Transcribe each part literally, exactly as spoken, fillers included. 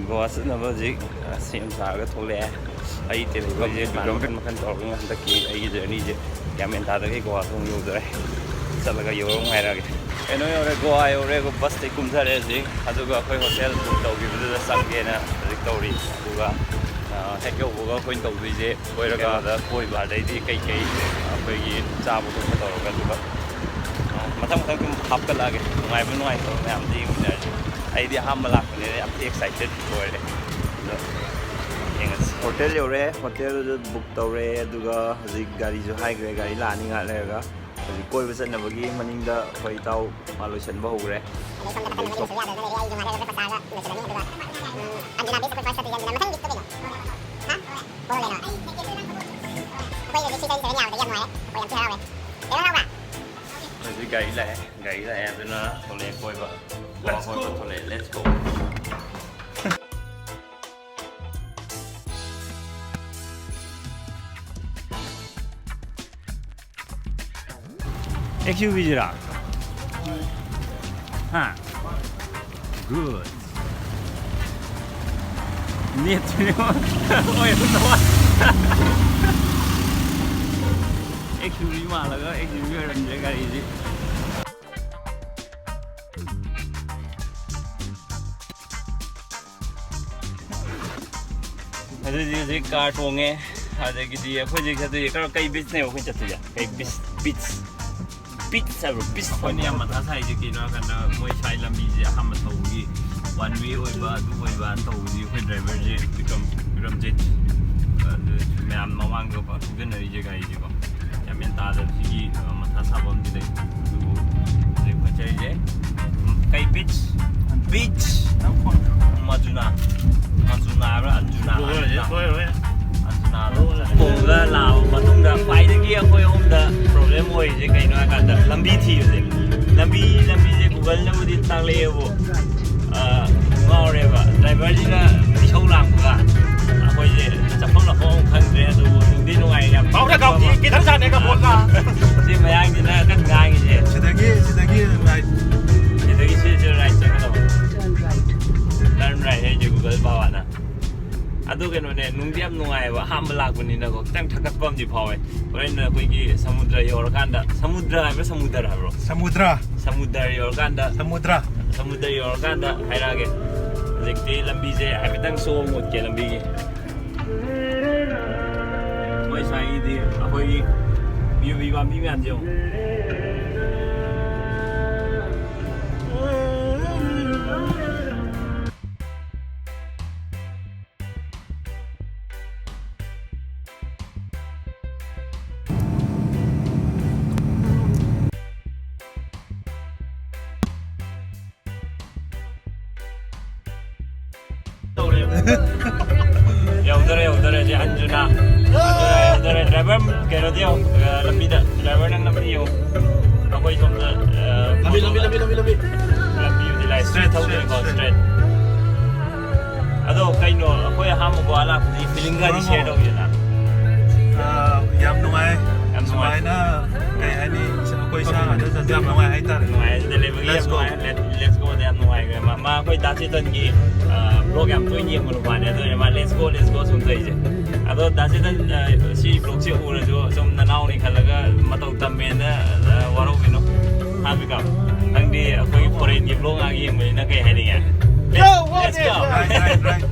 ꯒꯣꯋꯥ ꯆꯠꯅꯕ ꯍꯧꯖꯤꯛ, ꯑ, ꯁꯦꯝ ꯁꯥꯔꯒ ꯊꯣꯛꯂꯛꯑꯦ꯫ ꯑꯩ ꯇꯦꯂꯦꯒ꯭ꯔꯥꯝꯁꯦ ꯃꯈꯜ ꯃꯈꯜ ꯇꯧꯔꯒ ꯍꯟꯗꯛꯀꯤ ꯑꯩꯒꯤ ꯖꯔꯅꯤꯁꯦ ꯒ꯭ꯌꯥꯟ ꯃꯦꯟ ꯇꯥꯗꯒꯩ ꯒꯣꯋꯥ ꯁꯨꯝ ꯌꯧꯗꯣꯔꯦ꯫ ꯆꯠꯂꯒ ꯌꯧꯔꯒ ꯉꯥꯏꯔꯛꯑꯒꯦ꯫ ꯀꯩꯅꯣ ꯌꯧꯔꯦ, ꯒꯣꯋꯥ ꯌꯧꯔꯦ, ꯕꯁꯇꯩ ꯀꯨꯝꯊꯔꯦ ꯍꯧꯖꯤꯛ꯫ ꯑꯗꯨꯒ ꯑꯩꯈꯣꯏ ꯍꯣꯇꯦꯜ ꯕꯨꯛ ꯇꯧꯈꯤꯕꯗꯨꯗ ꯆꯪꯒꯦꯅ ꯍꯧꯖꯤꯛ ꯇꯧꯔꯤ꯫ ꯑꯗꯨꯒ, ꯑ, ꯍꯦꯛ ꯌꯧꯕꯒ ꯑꯩꯈꯣꯏꯅ ꯇꯧꯗꯣꯏꯁꯦ ꯀꯣꯏꯔꯒ ꯀꯩꯅꯣꯗ ꯀꯣꯏꯕ, ꯑꯗꯩꯗꯤ ꯀꯩꯀꯩ ꯑꯩꯈꯣꯏꯒꯤ ꯆꯥꯕ ꯈꯣꯠꯄ ꯇꯧꯔꯒ ꯑꯗꯨꯒ, ꯑ, ꯃꯊꯪ ꯃꯊꯪ ꯁꯨꯝ ꯍꯥꯞꯀꯠꯂꯛꯑꯒꯦ꯫ ꯅꯨꯡꯉꯥꯏꯕ ꯅꯨꯡꯉꯥꯏꯇꯕ ꯃꯌꯥꯝꯗꯤ ꯌꯦꯡꯃꯤꯟꯅꯔꯁꯤ꯫ ꯑꯩꯗꯤ ꯑꯍꯥꯟꯕ ꯂꯥꯛꯄꯅꯤꯅ ꯌꯥꯝ ꯊꯤ ꯑꯦꯛꯁꯥꯏꯇꯦꯠ ꯑꯣꯏꯔꯦ꯫ ꯑꯗꯣ ꯌꯦꯡꯉꯁꯤ꯫ ꯍꯣꯇꯦꯜ ꯌꯧꯔꯦ, ꯍꯣꯇꯦꯜꯗ ꯕꯨꯛ ꯇꯧꯔꯦ, ꯑꯗꯨꯒ ꯍꯧꯖꯤꯛ ꯒꯥꯔꯤꯁꯨ ꯍꯥꯏꯈ꯭ꯔꯦ, ꯒꯥꯔꯤ ꯂꯥꯛꯑꯅꯤ ꯉꯥꯏꯍꯥꯛ ꯂꯩꯔꯒ꯫ ꯍꯧꯖꯤꯛ ꯀꯣꯏꯕ ꯆꯠꯅꯕꯒꯤ ꯃꯅꯤꯡꯗ ꯑꯩꯈꯣꯏ ꯏꯇꯥꯎ ꯃꯥ ꯂꯣꯏꯁꯤꯟꯕ ꯍꯧꯈ꯭ꯔꯦ꯫ ꯑꯗꯩ ꯁꯣꯝꯗ ꯀꯇꯟ ꯑꯃꯒꯤ ꯂꯣꯏꯁꯤꯜꯂꯨ ꯌꯥꯗꯗꯅ ꯂꯩꯔꯦ꯫ ꯑꯩꯁꯨ ꯉꯥꯏꯍꯥꯛ ꯂꯩꯔꯒ breakfast ꯆꯥꯔꯒ ꯂꯣꯏꯁꯤꯜꯂꯅꯤ꯫ ꯑꯗꯨꯒ, ꯎꯝ, ꯑꯟꯖꯅꯥ beach ꯑꯩꯈꯣꯏ first ꯆꯠꯇꯣꯏꯁꯦ ꯑꯟꯖꯅꯥ꯫ ꯃꯊꯪ beachꯇꯣ ꯀꯩꯅꯣ? ꯍꯥ? ꯕꯣꯔꯣꯂꯦꯅꯣ? ꯑꯩꯈꯣꯏ ꯍꯧꯖꯤꯛ three seven seven ꯌꯥꯕꯗꯒꯤ ꯌꯥꯝ ꯅꯨꯡꯉꯥꯏꯔꯦ꯫ ꯑꯩꯈꯣꯏ ꯌꯥꯝ ꯊꯤ ꯍꯔꯥꯎꯔꯦ꯫ ꯀꯩꯅꯣ ꯍꯔꯥꯎꯕ꯭ꯔꯥ? ꯍꯧꯖꯤꯛ ꯒꯥꯔꯤ ꯂꯥꯛꯑꯦ꯫ ꯒꯥꯔꯤ ꯂꯥꯛꯑꯦ, ꯑꯗꯨꯅ ꯊꯣꯛꯂꯛꯑꯦ ꯀꯣꯏꯕ꯫ ꯒꯣꯋꯥ ꯀꯣꯏꯕ ꯊꯣꯛꯂꯛꯑꯦ꯫ Let's go. ꯑꯦꯛꯁ ꯌꯨ ꯚꯤꯁꯤꯔꯥ? ꯍꯥ? Good. ꯅꯦꯠꯁꯤꯅꯦ ꯑꯣꯏꯔꯝꯗꯧꯕ꯫ ꯑꯦꯛꯁ ꯌꯨ ꯚꯤ ꯃꯥꯜꯂꯒ ꯑꯦꯛꯁ ꯌꯨ ꯚꯤ ꯑꯣꯏꯔꯝꯗ꯭ꯔꯦ ꯒꯥꯔꯤꯁꯤ꯫ ꯑꯗꯨꯗꯤ ꯍꯧꯖꯤꯛ ꯀꯥꯔ ꯇꯣꯡꯉꯦ꯫ ꯑꯗꯒꯤꯗꯤ ꯑꯩꯈꯣꯏ ꯍꯧꯖꯤꯛ ꯆꯠꯇꯣꯏꯁꯦ ꯀꯔ-, ꯀꯩ beachꯅꯦꯕ ꯑꯩꯈꯣꯏ ꯆꯠꯇꯣꯏꯁꯦ? ꯀꯩ beach? Beach. Beach ꯍꯥꯏꯕ꯭ꯔꯣ? Beach ꯑꯩꯈꯣꯏꯅ ꯌꯥꯝ ꯍꯥꯏꯕ꯭ꯔꯣ? ꯃꯊꯥ ꯁꯥꯏꯁꯦ ꯀꯩꯅꯣ ꯍꯥꯏꯀꯥꯟꯗ, ꯃꯣꯏ ꯁ꯭ꯋꯥꯏ ꯂꯝꯕꯤꯁꯦ ꯑꯍꯥꯟꯕ ꯊꯧꯕꯒꯤ one way ꯑꯣꯏꯕ, ꯑꯗꯨ ꯑꯣꯏꯕ ꯑꯅ ꯇꯧꯕꯁꯤ ꯑꯩꯈꯣꯏ driverꯁꯦ ꯕꯤꯀ꯭ꯔꯝ, ꯕꯤꯀ꯭ꯔꯝꯖꯤꯠ, ꯑꯗꯨ ꯃꯌꯥꯝ ꯃꯃꯥꯡꯗ ꯄꯥꯛ ꯊꯧꯖꯤꯟꯅꯔꯤꯁꯦ ꯒꯥꯔꯤꯁꯦꯀꯣ꯫ ꯒ꯭ꯌꯥꯟ ꯃꯦꯟ ꯇꯥꯗꯕꯁꯤꯒꯤ, ꯑ, ꯃꯊꯥ ꯁꯥꯕ ꯑꯃꯗꯤ ꯂꯩ꯫ ꯑꯗꯨꯕꯨ ꯍꯧꯖꯤꯛ ꯑꯩꯈꯣꯏ ꯆꯠꯂꯤꯁꯦ, ꯎꯝ, ꯀꯩ beach? Beach. ꯃꯖꯨꯅꯥ꯫ ꯃꯖꯨꯅꯥ ꯍꯥꯏꯕ꯭ꯔꯥ? ꯑꯟꯖꯨꯅꯥ ꯍꯥꯏꯕ꯭ꯔꯥ? ꯂꯣꯏꯔꯦ, ꯂꯣꯏꯔꯦ꯫ ꯑꯟꯖꯨꯅꯥꯗ ꯆꯠꯂꯦ꯫ ꯇꯣꯡꯉꯒ ꯂꯥꯛꯑꯕ ꯃꯇꯨꯡꯗ ꯈ꯭ꯋꯥꯏꯗꯒꯤ ꯑꯩꯈꯣꯏ ꯑꯍꯨꯝꯗ problem ꯑꯣꯏꯔꯤꯁꯦ ꯀꯩꯅꯣ ꯍꯥꯏ ꯀꯥꯟꯗ ꯂꯝꯕꯤ ꯊꯤꯕꯁꯦ꯫ ꯂꯝꯕꯤ, ꯂꯝꯕꯤꯁꯦ Googleꯅꯕꯨꯗꯤ ꯇꯥꯛꯂꯛꯑꯦꯕꯨ, ꯑ, ꯉꯥꯎꯔꯦꯕ꯫ Driverꯁꯤꯅ ꯏꯁꯧ ꯂꯥꯡꯕꯒ ꯑꯩꯈꯣꯏꯁꯦ ꯆꯠꯐꯝ ꯂꯥꯛꯐꯝ ꯑꯃ ꯈꯪꯗ꯭ꯔꯦ꯫ ꯑꯗꯨꯕꯨ ꯅꯨꯡꯗꯤ ꯅꯨꯡꯉꯥꯏ ꯌꯥꯝ꯫ ꯁꯤ ꯃꯌꯥꯡꯁꯤꯅ ꯀꯟꯅ ꯉꯥꯡꯉꯤꯁꯦ꯫ ꯁꯤꯗꯒꯤ, ꯁꯤꯗꯒꯤ right꯫ ꯁꯤꯗꯒꯤ ꯁꯤ, ꯁꯤ right ꯆꯠꯀꯗꯕ꯫ Turn right. Turn right ꯍꯥꯏꯁꯦ Google ꯕꯥꯕꯥꯅ꯫ ꯑꯗꯨ ꯀꯩꯅꯣꯅꯦ, ꯅꯨꯡꯗꯤ ꯌꯥꯝ ꯅꯨꯡꯉꯥꯏꯌꯦꯕ, ꯑꯍꯥꯟꯕ ꯂꯥꯛꯄꯅꯤꯅꯀꯣ, ꯈꯤꯇꯪ ꯊꯛꯀꯠꯄ ꯑꯃꯗꯤ ꯐꯥꯎꯋꯦ꯫ ꯍꯣꯔꯦꯟ ꯑꯩꯈꯣꯏꯒꯤ ꯁꯃꯨꯗ꯭ꯔ ꯌꯧꯔꯀꯥꯟꯗ, ꯁꯃꯨꯗ꯭ꯔ ꯍꯥꯏꯕ꯭ꯔꯥ, ꯁꯃꯨꯗ꯭ꯔ ꯍꯥꯏꯕ꯭ꯔꯣ? ꯁꯃꯨꯗ꯭ꯔ꯫ ꯁꯃꯨꯗ꯭ꯔ ꯌꯧꯔꯀꯥꯟꯗ, ꯁꯃꯨꯗ꯭ꯔ꯫ ꯁꯃꯨꯗ꯭ꯔ ꯌꯧꯔꯀꯥꯟꯗ ꯍꯥꯏꯔꯛꯑꯒꯦ꯫ ꯍꯧꯖꯤꯛꯇꯤ ꯂꯝꯕꯤꯁꯦ ꯍꯥꯏꯐꯦꯠꯇꯪ ꯁꯣꯛꯑ ꯃꯨꯠꯀꯦ ꯂꯝꯕꯤꯒꯤ꯫ ꯃꯣꯏ ꯁ꯭ꯋꯥꯏꯒꯤꯗꯤ ꯑꯩꯈꯣꯏꯒꯤ ꯌꯨꯕꯤ ꯄꯥꯝꯕꯤ ꯃꯌꯥꯝꯁꯦ ꯌꯦꯡꯉꯨ꯫ ꯌꯧꯗꯔꯦ, ꯌꯧꯗꯔꯦ, ꯁꯤ ꯑꯟꯖꯨꯅꯥ꯫ ꯑꯟꯖꯨꯅꯥ ꯌꯧꯗꯔꯦ꯫ ꯗ꯭ꯔꯥꯏꯚꯔ ꯀꯩꯅꯣꯗꯤ ꯌꯦꯡꯉꯨ, ꯑ, ꯂꯝꯕꯤꯗ꯫ ꯗ꯭ꯔꯥꯏꯚꯔ ꯅꯪ ꯂꯝꯕꯤ ꯌꯦꯡꯉꯨ꯫ ꯑꯩꯈꯣꯏ ꯁꯣꯝꯗ, ꯑ, ꯂꯝꯕꯤ, ꯂꯝꯕꯤ, ꯂꯝꯕꯤ, ꯂꯝꯕꯤ, ꯂꯝꯕꯤ꯫ ꯂꯝꯕꯤꯕꯨꯗꯤ ꯂꯥꯏ, straight straight, ꯊꯧꯗꯣꯏꯅꯤꯀꯣ, straight, straight꯫ ꯑꯗꯣ ꯀꯩꯅꯣ, ꯑꯩꯈꯣꯏ ꯑꯍꯥꯟꯕ ꯒꯣꯋꯥ ꯂꯥꯛꯄꯗꯤ feeling ꯒꯗꯤ share ꯇꯧꯕꯤꯌꯨꯅ꯫ ꯑ, ꯌꯥꯝ ꯅꯨꯡꯉꯥꯏ꯫ ꯌꯥꯝ ꯅꯨꯡꯉꯥꯏ꯫ ꯁꯨꯃꯥꯏꯅ, ꯀꯩ ꯍꯥꯏꯅꯤ, ꯑꯩꯈꯣꯏ ꯏꯁꯥ ꯉꯥꯛꯇ ꯆꯠꯄꯁꯦ ꯌꯥꯝ ꯅꯨꯡꯉꯥꯏ ꯍꯥꯏꯇꯥꯔꯦ꯫ ꯅꯨꯡꯉꯥꯏ, ꯑꯗꯨꯗ ꯂꯩꯕꯒꯤ ꯌꯥꯝ Let's go꯫ ꯅꯨꯡꯉꯥꯏ꯫ Let-, Let's Go ꯗ ꯌꯥꯝ ꯅꯨꯡꯉꯥꯏꯈ꯭ꯔꯦ꯫ ꯃꯥ, ꯃꯥ ꯑꯩꯈꯣꯏ ꯗꯥ ꯆꯦꯇꯟꯒꯤ, ꯑ, vlog ꯌꯥꯝ ꯇꯣꯏꯅ ꯌꯦꯡꯕ ꯅꯨꯄꯥꯅꯦ, ꯑꯗꯨꯅ ꯃꯥ Let's Go, Let's Go ꯁꯨꯝ ꯇꯧꯔꯤꯁꯦ꯫ ꯑꯗꯣ ꯗꯥ ꯆꯦꯇꯟ, ꯑ, ꯁꯤ vlog ꯁꯦ ꯎꯔꯁꯨ ꯁꯨꯝ ꯅꯅꯥꯎꯅꯤ ꯈꯜꯂꯒ ꯃꯇꯧ ꯇꯝꯃꯦꯅ, ꯑ, ꯋꯥꯔꯧꯕꯤꯅꯨ꯫ ꯍꯥ, ꯕꯤꯀꯝ? ꯅꯪꯗꯤ ꯑꯩꯈꯣꯏꯒꯤ foreign ꯒꯤ vlog ꯉꯥꯛ ꯌꯦꯡꯕꯅꯤꯅ ꯀꯩ ꯍꯥꯏꯅꯤꯡꯉꯦ? Let's go! Right, right, right.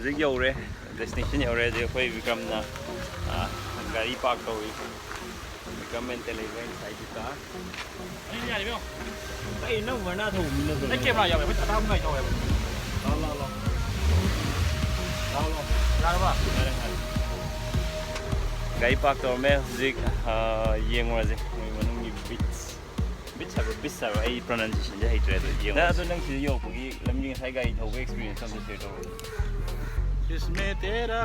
ꯍꯧꯖꯤꯛ ꯌꯧꯔꯦ, destination ꯌꯧꯔꯦ꯫ ꯍꯧꯖꯤꯛ ꯑꯩꯈꯣꯏ ꯕꯤꯀ꯭ꯔꯝꯅ, ꯑ, ꯒꯥꯔꯤ park ꯇꯧꯔꯤ꯫ Bikram and Teleiva inside the car. ꯑꯩ ꯌꯥꯔꯦ ꯏꯕꯦꯝꯃ꯫ ꯑꯩ ꯅꯪ ꯃꯅꯥ ꯊꯧꯕ ꯃꯤ ꯅꯠꯇ꯭ꯔꯣ? ꯑꯩ camera ꯌꯥꯎꯋꯦ, ꯑꯩꯈꯣꯏ ꯑꯇꯥꯡꯕ ꯒꯥꯔꯤ ꯊꯧꯋꯦꯕ꯫ ꯂꯥꯎ, ꯂꯥꯎ, ꯂꯥꯎ꯫ ꯂꯥꯎ, ꯂꯥꯎ꯫ ꯌꯥꯔꯕ? ꯌꯥꯔꯦ, ꯌꯥꯔꯦ꯫ ꯒꯥꯔꯤ park ꯇꯧꯔꯝꯃꯦ꯫ ꯍꯧꯖꯤꯛ, ꯑ, ꯌꯦꯡꯉꯨꯔꯁꯦ ꯃꯣꯏ ꯃꯅꯨꯡꯒꯤ beach꯫ Beach ꯍꯥꯏꯕ꯭ꯔꯣ? Beach ꯍꯥꯏꯕ꯭ꯔꯣ? ꯑꯩ pronunciation ꯁꯦ ꯍꯩꯇ꯭ꯔꯦ, ꯑꯗꯣ ꯌꯦꯡꯉꯣ꯫ ꯅꯪ ꯑꯗꯣ ꯅꯪ ꯁꯤꯗ ꯌꯧꯔꯛꯄꯒꯤ ꯂꯝꯕꯤ ꯉꯁꯥꯏ ꯒꯥꯔꯤ ꯊꯧꯕ experience ꯑꯝꯇ share ꯇꯧꯔꯛꯑꯣ꯫ इसमें तेरा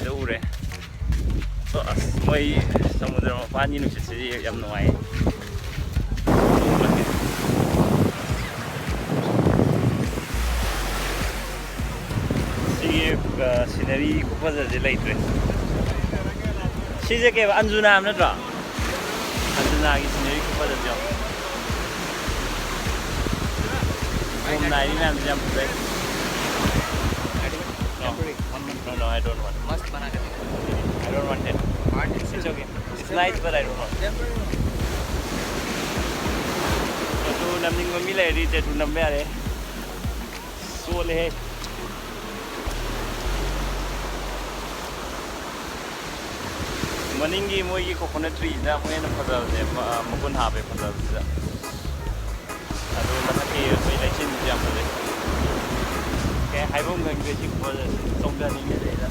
ꯎꯔꯦ꯫ ꯑꯁ, ꯃꯣꯏ ꯁꯃꯨꯗ꯭ꯔ ꯃꯄꯥꯟꯒꯤ ꯅꯨꯡꯁꯤꯠꯁꯤꯗꯤ ꯌꯥꯝ ꯅꯨꯡꯉꯥꯏ꯫ ꯁꯤꯒꯤ, ꯑ, scenery ꯈꯨꯐꯖꯁꯦ ꯂꯩꯇ꯭ꯔꯦ꯫ ꯁꯤꯁꯦ ꯀꯩꯕ, ꯑꯟꯖꯨꯅꯥ ꯍꯥꯏꯕ ꯅꯠꯇ꯭ꯔꯣ? ꯑꯟꯖꯨꯅꯥꯒꯤ scenery ꯈꯨꯐꯖꯁꯦ ꯌꯦꯡꯉꯣ꯫ ꯅꯥꯏꯔꯤ ꯃꯌꯥꯝꯁꯦ ꯌꯥꯝ ꯐꯖꯩ꯫ No, no, no, I don't want. I don't want it. It's okay. It's nice, but I don't want. Tattoo ꯅꯝꯅꯤꯡꯕ ꯃꯤ ꯂꯩꯔꯗꯤ tattoo ꯅꯝꯕ ꯌꯥꯔꯦ꯫ ꯆꯣꯠꯂꯦꯍꯦ꯫ ꯃꯅꯤꯡꯒꯤ ꯃꯣꯏꯒꯤ coconut treeꯁꯤꯅ ꯑꯃꯨꯛ ꯍꯦꯟꯅ ꯐꯖꯕꯅꯦ, ꯃ-, ꯃꯒꯨꯟ ꯍꯥꯞꯄꯦ ꯐꯖꯕꯁꯤꯗ꯫ ꯑꯗꯨ ꯃꯊꯛꯀꯤ ꯑꯩꯈꯣꯏ ꯂꯩꯆꯤꯟꯁꯨ ꯌꯥꯝ ꯐꯖꯩ꯫ ꯀꯩ ꯍꯥꯏꯐꯝ ꯈꯪꯗ꯭ꯔꯦ ꯁꯤꯒꯨꯝꯕ ꯆꯣꯡꯊꯅꯤꯡꯉꯦ ꯁꯤꯗ꯫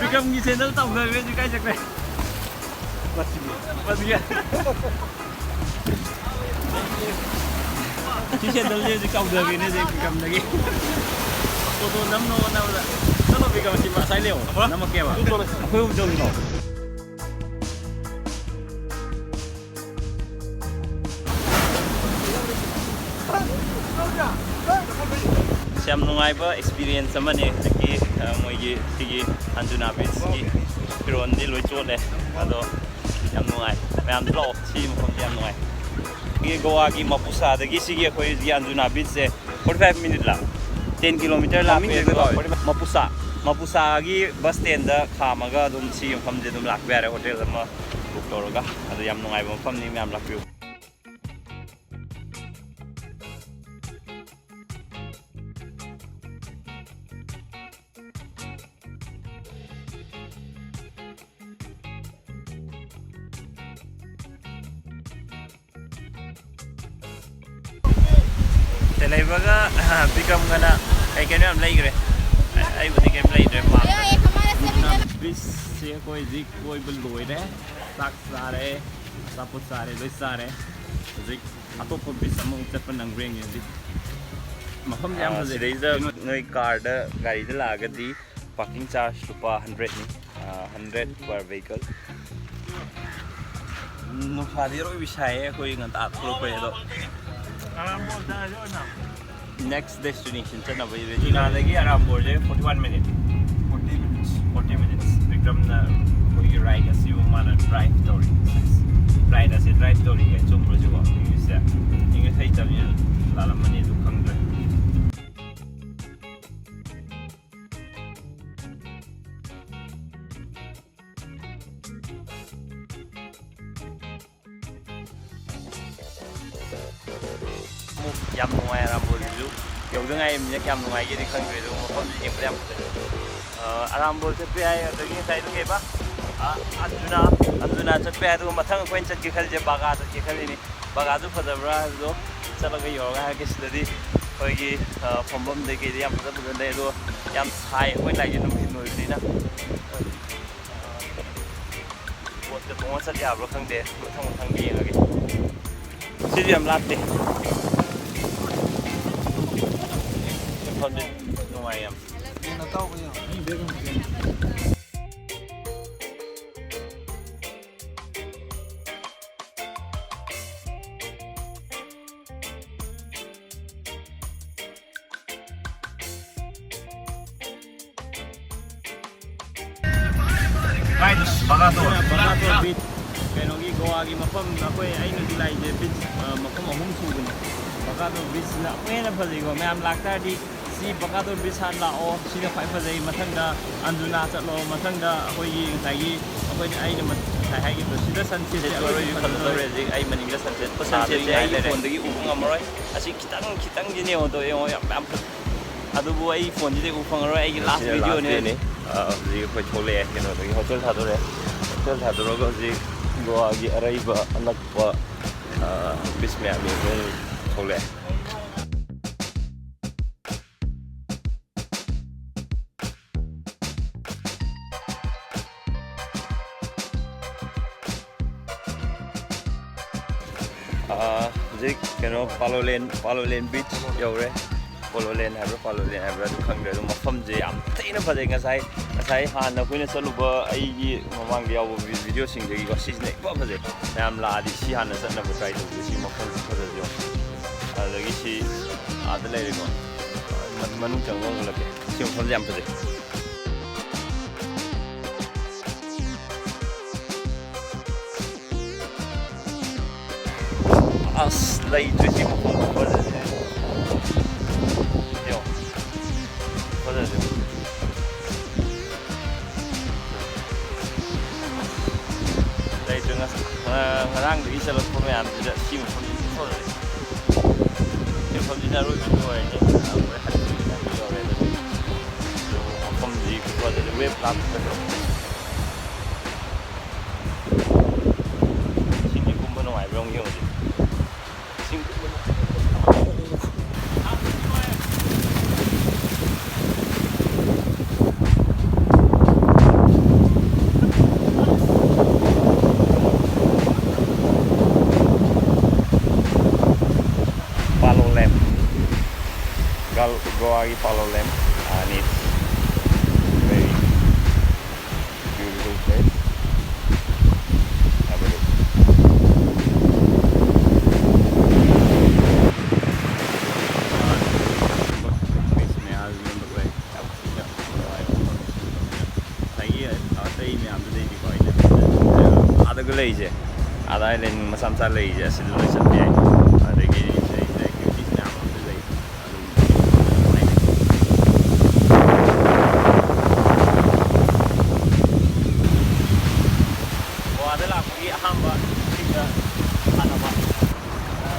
ꯕꯤꯀꯝꯒꯤ ꯁꯦꯟꯗꯜ ꯇꯧꯗꯕꯤꯗꯤ ꯀꯥꯏ ꯆꯠꯈ꯭ꯔꯦ? ꯃꯁꯤꯒꯤ꯫ ꯃꯁꯤꯒꯤ꯫ ꯁꯤ ꯁꯦꯟꯗꯜꯁꯦ ꯍꯧꯖꯤꯛ ꯀꯥꯎꯊꯕꯤꯅꯦ ꯍꯧꯖꯤꯛ ꯕꯤꯀꯝꯗꯒꯤ꯫ ꯐꯣꯇꯣ ꯅꯝꯅꯕ ꯍꯣꯠꯅꯕꯗ꯫ ꯆꯠꯂꯣ ꯕꯤꯀꯝ, ꯁꯤ ꯉꯁꯥꯏ ꯂꯩꯌꯣ꯫ ꯅꯝꯃꯛꯀꯦꯕ꯫ ꯑꯩꯈꯣꯏ ꯑꯍꯨꯝ ꯆꯧꯁꯤꯅꯣ꯫ ꯑꯁ, ꯌꯥꯝ ꯅꯨꯡꯉꯥꯏꯕ experience ꯑꯃꯅꯦ ꯍꯧꯖꯤꯛꯀꯤ, ꯑ, ꯃꯣꯏꯒꯤ ꯁꯤꯒꯤ ꯑꯟꯖꯨꯅꯥ beachꯀꯤ ꯐꯤꯔꯣꯟꯗꯤ ꯂꯣꯏ ꯆꯣꯠꯂꯦ, ꯑꯗꯣ ꯌꯥꯝ ꯅꯨꯡꯉꯥꯏ꯫ ꯃꯌꯥꯝꯁꯨ ꯂꯥꯛꯑꯣ, ꯁꯤ ꯃꯐꯝꯁꯦ ꯌꯥꯝ ꯅꯨꯡꯉꯥꯏ꯫ ꯁꯤꯒꯤ ꯒꯣꯋꯥꯒꯤ ꯃꯄꯨꯁꯥꯗꯒꯤ ꯁꯤꯒꯤ ꯑꯩꯈꯣꯏ ꯍꯧꯖꯤꯛꯀꯤ ꯑꯟꯖꯨꯅꯥ beachꯁꯦ forty five minute ꯂꯥ, ten kilometer ꯂꯥꯞꯄꯦ꯫ ꯃꯃꯤꯡꯗꯤ ꯑꯗꯣ ꯀꯩ ꯀꯧꯋꯦ? ꯃꯄꯨꯁꯥ, ꯃꯄꯨꯁꯥꯒꯤ bus standꯗ ꯈꯥꯝꯃꯒ ꯑꯗꯨꯝ ꯁꯤ ꯃꯐꯝꯁꯦ ꯑꯗꯨꯝ ꯂꯥꯛꯄ ꯌꯥꯔꯦ, hotel ꯑꯃ book ꯇꯧꯔꯒ꯫ ꯑꯗꯣ ꯌꯥꯝ ꯅꯨꯡꯉꯥꯏꯕ ꯃꯐꯝꯅꯤ, ꯃꯌꯥꯝ ꯂꯥꯛꯄꯤꯌꯨ꯫ ꯂꯩꯕꯒ ꯕꯤꯀ꯭ꯔꯝꯒꯅ ꯀꯩ ꯀꯩꯅꯣ ꯌꯥꯝ ꯂꯩꯈ꯭ꯔꯦ꯫ ꯑꯩꯕꯨꯗꯤ ꯀꯩꯝ ꯂꯩꯗ꯭ꯔꯦ, ꯄꯥꯝꯗ꯭ꯔꯦ꯫ ꯕꯤꯁꯁꯦ ꯑꯩꯈꯣꯏ ꯍꯧꯖꯤꯛ ꯀꯣꯏꯕ ꯂꯣꯏꯔꯦ꯫ ꯆꯥꯛ ꯆꯥꯔꯦ, ꯑꯆꯥꯄꯣꯠ ꯆꯥꯔꯦ, ꯂꯣꯏ ꯆꯥꯔꯦ꯫ ꯍꯧꯖꯤꯛ ꯑꯇꯣꯞꯄ ꯕꯤꯁ ꯑꯃꯃꯨꯛ ꯆꯠꯄ ꯅꯪꯕ꯭ꯔꯥ ꯌꯦꯡꯒꯦ ꯍꯧꯖꯤꯛ꯫ ꯃꯐꯝ ꯌꯥꯝ ꯑꯥ, ꯐꯖꯩ꯫ ꯁꯤꯗꯩꯗ ꯅꯣꯏ ꯀꯥꯔꯗ, ꯒꯥꯔꯤꯗ ꯂꯥꯛꯑꯒꯗꯤ parking charge ꯂꯨꯄꯥ ꯍꯟꯗ꯭ꯔꯦꯠꯅꯤ꯫ Hundred per vehicle꯫ ꯅꯨꯡꯁꯥꯗꯤ ꯑꯔꯣꯏꯕꯤ ꯁꯥꯏꯌꯦ, ꯑꯩꯈꯣꯏ ꯉꯟꯇꯥ ꯊꯣꯛꯂꯛꯄꯩ꯫ ꯑꯗꯣ next destination ꯆꯠꯅꯕꯒꯤ ready꯫ ꯆꯤꯅꯥꯗꯒꯤ ꯑꯔꯥꯝꯕꯣꯔꯁꯦ forty one minute꯫ Forty minutes꯫ Forty minutes꯫ ꯕꯤꯀ꯭ꯔꯝꯅ ꯑꯩꯈꯣꯏꯒꯤ ride ꯑꯁꯤꯕꯨ ꯃꯥꯅ drive ꯇꯧꯔꯤ꯫ Ride ꯑꯁꯤ drive ꯇꯧꯔꯤ ꯀꯥꯏ ꯆꯨꯝꯕ꯭ꯔꯣ ꯁꯤꯕꯣ? English ꯁꯦ, English ꯍꯩꯇꯕꯅꯤꯅ ꯂꯥꯜꯂꯝꯃꯅꯤ, ꯑꯗꯨ ꯈꯪꯗ꯭ꯔꯦ꯫ ꯑꯃꯨꯛ ꯌꯥꯝ ꯅꯨꯡꯉꯥꯏ ꯑꯔꯥꯝꯕꯣꯜꯁꯤꯁꯨ꯫ ꯌꯧꯗ ꯉꯥꯏꯔꯤꯕꯅꯤꯅ ꯀꯌꯥꯝ ꯅꯨꯡꯉꯥꯏꯒꯦꯗꯤ ꯈꯪꯗ꯭ꯔꯦ, ꯑꯗꯨꯕꯨ ꯃꯐꯝꯁꯤ ꯌꯦꯡꯕꯗ ꯌꯥꯝ ꯐꯖꯩ꯫ ꯑ, ꯑꯔꯥꯝꯕꯣꯜ ꯆꯠꯄ ꯌꯥꯏ, ꯑꯗꯒꯤ ꯉꯁꯥꯏꯗꯣ ꯀꯩꯕ? ꯑ, ꯑꯟꯖꯨꯅꯥ, ꯑꯟꯖꯨꯅꯥ ꯆꯠꯄ ꯌꯥꯏ, ꯑꯗꯨꯒ ꯃꯊꯪ ꯑꯩꯈꯣꯏꯅ ꯆꯠꯀꯦ ꯈꯜꯂꯤꯁꯦ ꯕꯥꯒꯥ ꯆꯠꯀꯦ ꯈꯜꯂꯤꯅꯤ꯫ ꯕꯥꯒꯥꯗꯨ ꯐꯖꯕ꯭ꯔꯥ ꯍꯥꯏꯕꯗꯣ ꯆꯠꯂꯒ ꯌꯧꯔꯒ ꯍꯥꯏꯔꯛꯀꯦ꯫ ꯁꯤꯗꯗꯤ ꯑꯩꯈꯣꯏꯒꯤ, ꯑ, ꯐꯝꯐꯝꯗꯩ ꯀꯩꯗꯩ ꯌꯥꯝ ꯐꯖ ꯐꯖꯅ ꯂꯩ, ꯑꯗꯣ ꯌꯥꯝ ꯁꯥꯏ꯫ ꯑꯩꯈꯣꯏ ꯂꯥꯛꯏꯁꯦ ꯅꯨꯡꯊꯤꯜ ꯑꯣꯏꯕꯅꯤꯅ꯫ ꯕꯣꯠꯇ ꯇꯣꯡꯉ ꯆꯠ ꯌꯥꯕ꯭ꯔꯥ ꯈꯪꯗꯦ, ꯃꯊꯪ ꯃꯊꯪ ꯌꯦꯡꯉꯒꯦ꯫ ꯁꯤꯁꯨ ꯌꯥꯝ ꯂꯥꯞꯇꯦ꯫ ꯃꯐꯝꯁꯦ ꯅꯨꯡꯉꯥꯏ ꯌꯥꯝ꯫ ꯀꯥꯏꯗ? ꯕꯒꯥꯇꯣ꯫ ꯕꯒꯥꯇꯣ beach, ꯀꯩꯅꯣꯒꯤ ꯒꯣꯋꯥꯒꯤ ꯃꯐꯝ, ꯑꯩꯈꯣꯏ ꯑꯩꯅ ꯍꯧꯖꯤꯛ ꯂꯥꯛꯏꯁꯦ beach, ꯑ, ꯃꯐꯝ ꯑꯍꯨꯝ ꯁꯨꯕꯅꯦ꯫ ꯕꯒꯥꯇꯣ beachꯁꯤꯅ ꯑꯃꯨꯛ ꯍꯦꯟꯅ ꯐꯖꯩꯀꯣ꯫ ꯃꯌꯥꯝ ꯂꯥꯛꯇꯥꯔꯗꯤ ꯁꯤ ꯕꯒꯥꯇꯣ beach ꯍꯥꯟꯅ ꯂꯥꯛꯑꯣ, ꯁꯤꯅ ꯈ꯭ꯋꯥꯏ ꯐꯖꯩ꯫ ꯃꯊꯪꯗ ꯑꯟꯖꯨꯅꯥ ꯆꯠꯂꯣ, ꯃꯊꯪꯗ ꯑꯩꯈꯣꯏꯒꯤ ꯉꯁꯥꯏꯒꯤ, ꯑꯩꯈꯣꯏꯅ, ꯑꯩꯅ ꯉꯁꯥꯏ ꯍꯥꯏꯈꯤꯕꯗꯣ, ꯁꯤꯗ sunsetꯁꯦ ꯑꯔꯣꯏꯕꯤ ꯐꯖꯗꯧꯔꯦ꯫ ꯍꯧꯖꯤꯛ ꯑꯩ ꯃꯅꯤꯡꯗ sunset ꯁꯥꯗꯣꯏ ꯉꯥꯏ ꯂꯩꯔꯦ꯫ Sunsetꯁꯦ ꯑꯩꯒꯤ phoneꯗꯒꯤ ꯎꯕ ꯉꯝꯃꯔꯣꯏ꯫ ꯑꯁꯤ ꯈꯤꯇꯪ, ꯈꯤꯇꯪꯗꯤ ꯌꯦꯡꯉꯣ, ꯌꯦꯡꯉꯣ, ꯌꯥꯝ, ꯌꯥꯝ ꯐꯖꯩ꯫ ꯑꯗꯨꯕꯨ ꯑꯩ phoneꯁꯤꯗꯩ ꯎ ꯐꯪꯉꯔꯣꯏ, ꯑꯩꯒꯤ last ꯁꯤꯅ last videoꯅꯦ꯫ Videoꯅꯤ꯫ ꯑ, ꯍꯧꯖꯤꯛ ꯑꯩꯈꯣꯏ ꯊꯣꯛꯂꯛꯑꯦ ꯀꯩꯅꯣꯗꯒꯤ, hotel ꯊꯥꯗꯣꯔꯛꯑꯦ꯫ Hotel ꯊꯥꯗꯣꯔꯛꯑꯒ ꯍꯧꯖꯤꯛ ꯒꯣꯋꯥꯒꯤ ꯑꯔꯩꯕ ꯑꯅꯛꯄ, ꯑ, beach ꯃꯌꯥꯝ ꯌꯦꯡꯕ ꯑꯣꯏꯅ ꯊꯣꯛꯂꯛꯑꯦ꯫ ꯑꯥ, ꯍꯧꯖꯤꯛ ꯀꯩꯅꯣ, ꯄꯥꯂꯣꯂꯦꯟ, ꯄꯥꯂꯣꯂꯦꯟ ꯕꯤꯆ ꯌꯧꯔꯦ꯫ ꯄꯣꯂꯣꯂꯦꯟ ꯍꯥꯏꯕ꯭ꯔꯥ, ꯄꯥꯂꯣꯂꯦꯟ ꯍꯥꯏꯕ꯭ꯔꯥ, ꯑꯗꯨ ꯈꯪꯗ꯭ꯔꯦ꯫ ꯑꯗꯨ ꯃꯐꯝꯁꯦ ꯌꯥꯝ ꯊꯤꯅ ꯐꯖꯩ꯫ ꯉꯁꯥꯏ, ꯉꯁꯥꯏ ꯍꯥꯟꯅ ꯑꯩꯈꯣꯏꯅ ꯆꯠꯂꯨꯕ, ꯑꯩꯒꯤ ꯃꯃꯥꯡꯗ ꯌꯥꯎꯕ ꯚꯤ-, ꯚꯤꯗꯤꯑꯣꯁꯤꯡꯗꯒꯤꯀꯣ, ꯁꯤꯁꯤꯅ ꯏꯐ ꯐꯖꯩ꯫ ꯃꯌꯥꯝ ꯂꯥꯛꯑꯗꯤ ꯁꯤ ꯍꯥꯟꯅ ꯆꯠꯅꯕ ꯇ꯭ꯔꯥꯏ ꯇꯧꯁꯦ꯫ ꯁꯤ ꯃꯐꯝꯁꯦ ꯐꯖꯁꯦ ꯌꯦꯡꯉꯣ꯫ ꯑꯗꯨꯗꯒꯤ ꯁꯤ ꯑꯥꯗ ꯂꯩꯔꯦꯀꯣ, ꯃ-, ꯃꯅꯨꯡ ꯆꯪꯉꯒ ꯎꯠꯂꯛꯀꯦ꯫ ꯁꯤ ꯃꯐꯝꯁꯦ ꯌꯥꯝ ꯐꯖꯩ꯫ ꯑꯁ, ꯂꯩꯇ꯭ꯔꯤꯁꯤ ꯃꯐꯝ ꯈꯨꯐꯖꯁꯦ꯫ ꯌꯦꯡꯉꯣ꯫ ꯐꯖꯁꯦ꯫ ꯂꯩꯇ꯭ꯔꯦ꯫ ꯉꯁ-, ꯉ-, ꯉꯔꯥꯡꯗꯒꯤ ꯆꯠꯂꯛꯄ ꯃꯌꯥꯝꯁꯤꯗ ꯁꯤ ꯃꯐꯝꯁꯤ ꯐꯖꯩ꯫ ꯁꯤ ꯃꯐꯝꯁꯤꯅ ꯑꯔꯣꯏꯕꯁꯨ ꯑꯣꯏꯔꯅꯤ꯫ ꯑꯩꯈꯣꯏ ꯍꯟꯕꯒꯤ ꯇꯥꯏꯃꯤꯡ ꯌꯧꯔꯦ ꯑꯗꯨꯗꯤ꯫ ꯃꯐꯝꯁꯤ ꯈꯨꯐꯖꯁꯦ, ꯋꯦꯕ ꯂꯥꯛꯄꯗꯣ꯫ ꯁꯤꯡꯁꯤ ꯀꯨꯝꯕ ꯅꯨꯡꯉꯥꯏꯕ꯭ꯔꯥ ꯑꯃꯨꯛ ꯌꯦꯡꯉꯨꯁꯦ꯫ ꯁꯤꯡ ꯀꯨꯝꯕ ꯅꯨꯡꯉꯥꯏꯕ꯭ꯔꯥ? ꯄꯥꯂꯣꯂꯦꯝ꯫ ꯒꯜ-, ꯒꯣꯋꯥꯒꯤ ꯄꯥꯂꯣꯂꯦꯝ, and it's very beautiful place. Have a look. ꯃꯩꯁꯤ ꯃꯌꯥꯝꯁꯤ ꯌꯣꯟꯕ ꯂꯣꯏ꯫ ꯌꯥꯝ ꯊꯤꯅ ꯅꯨꯡꯉꯥꯏꯕ ꯃꯐꯝꯅꯤ꯫ ꯉꯁꯥꯏꯒꯤ ꯑꯇꯩ ꯃꯌꯥꯝꯗꯨꯗꯩꯗꯤꯀꯣ, ꯑꯩꯅ ꯑꯥꯗꯒ ꯂꯩꯔꯤꯁꯦ, ꯑꯥꯗ ꯑꯥꯏꯂꯦꯟ ꯃꯆꯥ ꯃꯆꯥ ꯂꯩꯔꯤꯁꯦ, ꯑꯁꯤꯗ ꯂꯣꯏ ꯆꯠꯄ ꯌꯥꯏ꯫ ꯑꯗꯒꯤ ꯁꯤꯗꯩꯁꯤꯗ activities ꯃꯌꯥꯝ ꯑꯃꯁꯨ ꯂꯩ꯫ ꯑꯗꯨꯝ ꯒꯣꯋꯥꯗ ꯂꯥꯛꯄꯒꯤ ꯑꯍꯥꯟꯕ ꯏꯁꯤꯡꯗ ꯁꯥꯟꯅꯕ,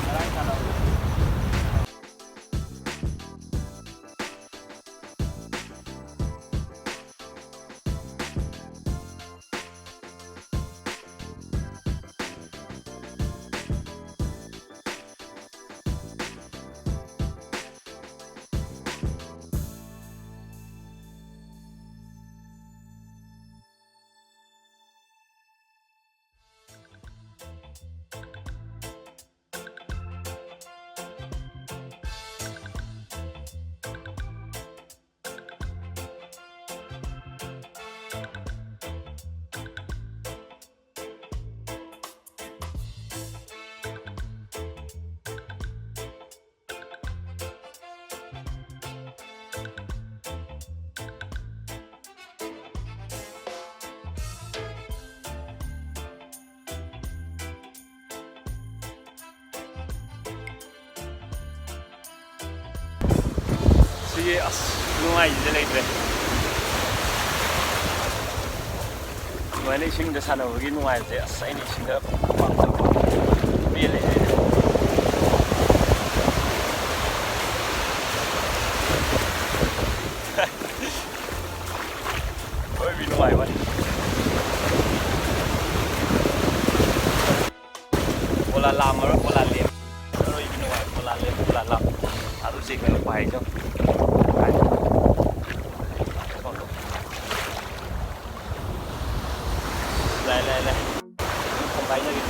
ꯉꯔꯥꯡ ꯁꯥꯟꯅꯕꯗꯣ꯫ ꯑꯁ, ꯅꯨꯡꯉꯥꯏꯁꯤꯗ ꯂꯩꯇ꯭ꯔꯦ꯫ ꯑꯗꯨꯃꯥꯏꯅ ꯏꯁꯤꯡꯗ ꯁꯥꯟꯅꯕꯒꯤ ꯅꯨꯡꯉꯥꯏꯕꯁꯦ, ꯑꯁ, ꯑꯩꯅ ꯏꯁꯤꯡꯗ ꯄꯥꯝꯖꯕ ꯄꯦꯜꯂꯦ꯫ ꯑꯔꯣꯏꯕꯤ ꯅꯨꯡꯉꯥꯏꯕ꯫ ꯄꯣꯂꯥ ꯂꯥꯝꯃꯔꯣꯏ, ꯄꯣꯂꯥ ꯂꯦꯝ꯫ ꯑꯔꯣꯏꯕꯤ ꯅꯨꯡꯉꯥꯏꯕ ꯄꯣꯂꯥ ꯂꯦꯝ, ꯄꯣꯂꯥ ꯂꯥꯝ꯫ ꯑꯗꯨ ꯆꯦꯛ ꯀꯩꯅꯣ ꯄꯥꯏꯗꯣ꯫ ꯂꯥꯏ, ꯂꯥꯏ, ꯂꯥꯏ꯫ ꯄꯥꯏꯖꯒꯦ꯫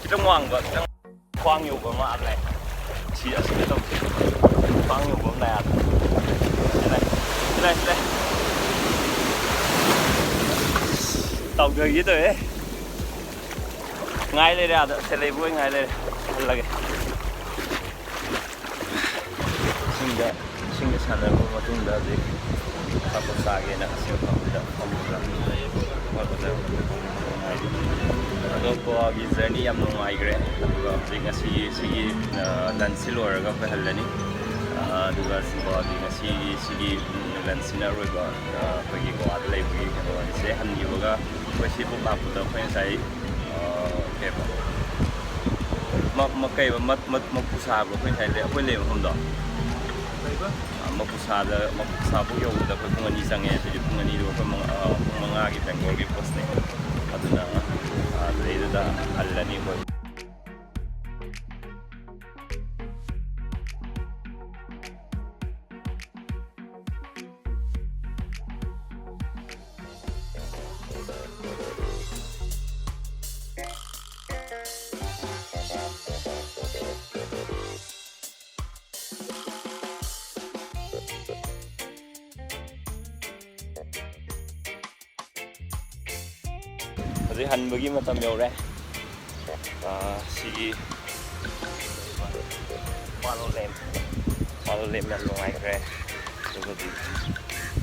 ꯈꯤꯇꯪ ꯋꯥꯡꯕ, ꯈꯤꯇꯪ ꯈ꯭ꯋꯥꯡ ꯌꯧꯕ ꯑꯃ ꯂꯩ꯫ ꯁꯤ ꯑꯁꯤꯗ ꯇꯧꯁꯦ꯫ ꯈ꯭ꯋꯥꯡ ꯌꯧꯕ ꯑꯃ ꯂꯩ ꯑꯥꯗ꯫ ꯁꯤ ꯂꯩ꯫ ꯁꯤ ꯂꯩ, ꯁꯤ ꯂꯩ꯫ ꯇꯧꯗꯒꯦ ꯇꯧꯋꯦ꯫ ꯉꯥꯏ ꯂꯩꯔꯦ ꯑꯥꯗ꯫ ꯁꯦꯂꯦꯕ ꯑꯣꯏ ꯉꯥꯏ ꯂꯩꯔꯦ꯫ ꯍꯜꯂꯒꯦ꯫ ꯏꯁꯤꯡꯗ, ꯏꯁꯤꯡꯗ ꯁꯥꯟꯅꯔꯕ ꯃꯇꯨꯡꯗ ꯍꯧꯖꯤꯛ ꯑꯆꯥꯄꯣꯠ ꯆꯥꯒꯦꯅ ꯑꯁꯤ ꯃꯐꯝꯁꯤꯗ ꯐꯝꯃꯒ ꯄꯣꯊꯥꯕꯗ ꯅꯨꯡꯉꯥꯏꯔꯤ꯫ ꯑꯗꯣ ꯒꯣꯋꯥꯒꯤ ꯖꯔꯅꯤ ꯌꯥꯝ ꯅꯨꯡꯉꯥꯏꯈ꯭ꯔꯦ꯫ ꯑꯗꯨꯒ ꯍꯧꯖꯤꯛ ꯉꯁꯤꯒꯤ ꯁꯤꯒꯤ, ꯑ, ꯂꯟꯁꯁꯤ ꯂꯣꯏꯔꯒ ꯑꯩꯈꯣꯏ ꯍꯜꯂꯅꯤ꯫ ꯑ, ꯑꯗꯨꯒ ꯒꯣꯋꯥꯒꯤ ꯉꯁꯤꯒꯤ ꯁꯤꯒꯤ, ꯎꯝ, ꯂꯟꯁꯁꯤꯅ ꯑꯔꯣꯏꯕ, ꯑ, ꯑꯩꯈꯣꯏꯒꯤ ꯒꯣꯋꯥꯗ ꯂꯩꯕꯒꯤ ꯀꯩꯅꯣ ꯁꯤꯗꯩ ꯍꯟꯈꯤꯕꯒ ꯑꯩꯈꯣꯏ ꯁꯤ ꯄꯨꯛ ꯂꯥꯛꯄꯗ ꯑꯩꯈꯣꯏ ꯉꯁꯥꯏ, ꯑ, ꯀꯩꯕ? ꯃ-, ꯃ-, ꯀꯩꯕ? ꯃ-, ꯃ-, ꯃꯄꯨꯁꯥ ꯍꯥꯏꯕ꯭ꯔꯣ? ꯑꯩꯈꯣꯏ ꯉꯁꯥꯏ ꯂꯩ-, ꯑꯩꯈꯣꯏ ꯂꯩꯕ ꯃꯐꯝꯗꯣ? ꯀꯩꯕ? ꯑ, ꯃꯄꯨꯁꯥꯗ, ꯃꯄꯨꯁꯥꯐꯥꯎ ꯌꯧꯕꯗ ꯑꯩꯈꯣꯏ ꯄꯨꯡ ꯑꯅꯤ ꯆꯪꯉꯦ꯫ ꯑꯗꯨꯗꯤ ꯄꯨꯡ ꯑꯅꯤꯗꯨ ꯑꯩꯈꯣꯏ ꯃꯉꯥ, ꯑ, ꯄꯨꯡ ꯃꯉꯥꯒꯤ ꯕꯦꯡꯒ꯭ꯂꯣꯔꯒꯤ ꯕꯁꯅꯦ꯫ ꯑꯗꯨꯅ, ꯑ, ꯑꯗꯨꯗꯩꯗꯨꯗ ꯍꯜꯂꯅꯤ ꯑꯩꯈꯣꯏ꯫ ꯍꯧꯖꯤꯛ ꯍꯟꯕꯒꯤ ꯃꯇꯝ ꯌꯧꯔꯦ꯫ ꯑꯥ, ꯁꯤꯒꯤ ꯄꯥꯂꯣꯂꯦꯝ, ꯄꯥꯂꯣꯂꯦꯝ ꯌꯥꯝ ꯅꯨꯡꯉꯥꯏꯈ꯭ꯔꯦ꯫ ꯑꯗꯨꯒꯗꯤ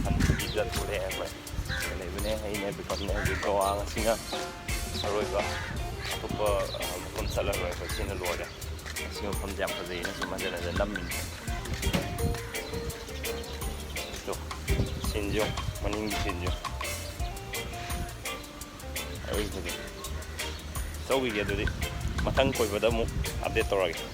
ꯍꯟꯕꯒꯤ ꯆꯠꯊꯣꯔꯛꯑꯦ ꯑꯩꯈꯣꯏ꯫ ꯂꯩꯕꯅꯦ, ꯑꯩꯅꯦ ꯕꯤꯀꯝꯅꯦ꯫ ꯍꯧꯖꯤꯛ ꯒꯣꯋꯥ ꯉꯁꯤꯅ ꯑꯔꯣꯏꯕ ꯑꯇꯣꯞꯄ, ꯑꯥ, ꯆꯠꯂꯔꯣꯏ, ꯑꯩꯈꯣꯏ ꯁꯤꯅ ꯂꯣꯏꯔꯦ꯫ ꯁꯤ ꯃꯐꯝꯁꯦ ꯌꯥꯝ ꯐꯖꯩꯅ ꯁꯨꯝ ꯍꯟꯖꯟ ꯍꯟꯖꯟ ꯅꯝꯃꯤꯅꯤ꯫ ꯇꯣ, ꯁꯤꯟꯁꯨ, ꯃꯅꯤꯡꯒꯤ ꯁꯤꯟꯁꯨ꯫ ꯑꯔꯣꯏꯕꯗꯤ ꯆꯧꯈꯤꯒꯦ, ꯑꯗꯨꯗꯤ ꯃꯊꯪ ꯀꯣꯏꯕꯗ ꯑꯃꯨꯛ ꯑꯞꯗꯦꯠ ꯇꯧꯔꯒꯦ꯫